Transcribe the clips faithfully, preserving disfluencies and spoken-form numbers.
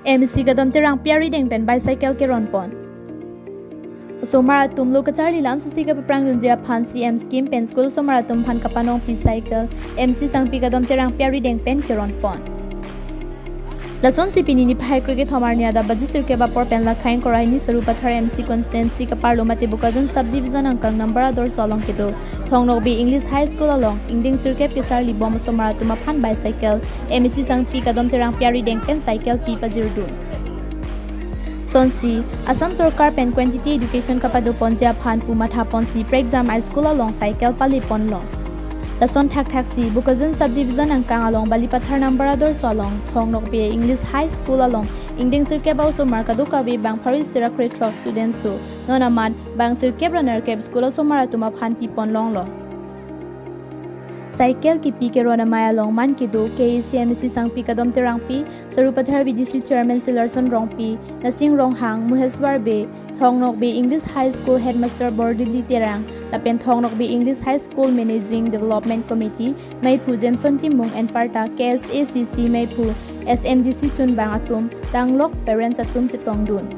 M E C Kadom Terangpi arideng pen bicycle keron pon. Osomar atum lo kacharli la-an susi kapaprang dunji aphan C M scheme pen school osomar atum aphan kapanongpi cycle M E C Sangpi Kadom Terangpi arideng pen keron pon. Lasonsi pini niphai krekethom arni adap baji sirkep apor pen Lakhaing Kora hini Sarupathar M C constituency kaparlo mate Bokajan subdivision angkang number adorso along kedo Thong Nokbe English High School along ingdeng sirkep kacharli bom osomar atum aphan bicycle M E C Sangpi Kadom Terangpi arideng pen cycle pi pajirdun. Sonsi, Assam Sorkar pen quantity education kapadoponji aphan pu mathaponsi prekjam a-school along cycle pale ponlong. Lason thakthaksi, Bokajan subdivision angkang along Balipathar number adorso along Thong Nokbe English High School along ingdeng sirkep a-osomar kadokave bang pharo isi ra krethrok students do. Non amat bang sirkep ra nerkep school osomar atum aphan piponlonglo. Cycle kipi keron amei along man kedo K A C M E C Sangpi Kadom Terangpi, Sarupathar V D C Chairman Silarson Rongpi, Nasing Ronghang, Muheswar Bey, Thong Nokbe English High School Headmaster Bordili Terang, lapen Thong Nokbe English High School Managing Development Committee, Meiphu Jameson Timung and parta K S A C C Meiphu S M D C chunbang atum, tanglok parents atum chetongdun.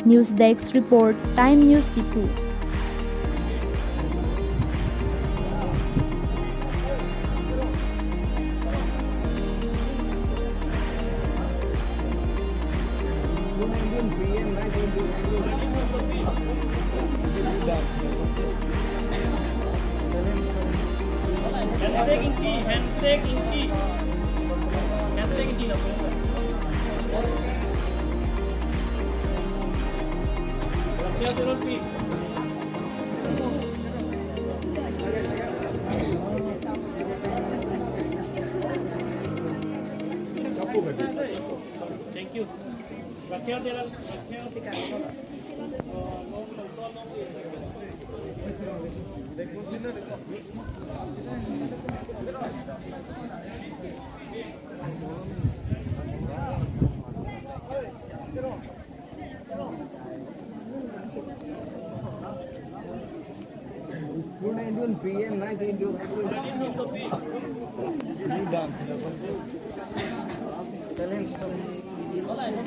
News Desk Report, Time News Diphu. Handshake inti, handshake inti. Handshake inti na. Rakhia turun pi. Thank you. Rakhia turun.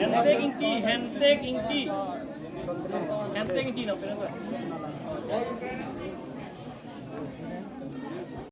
Handshake inti, handshake inti. Handshake inti na, pera.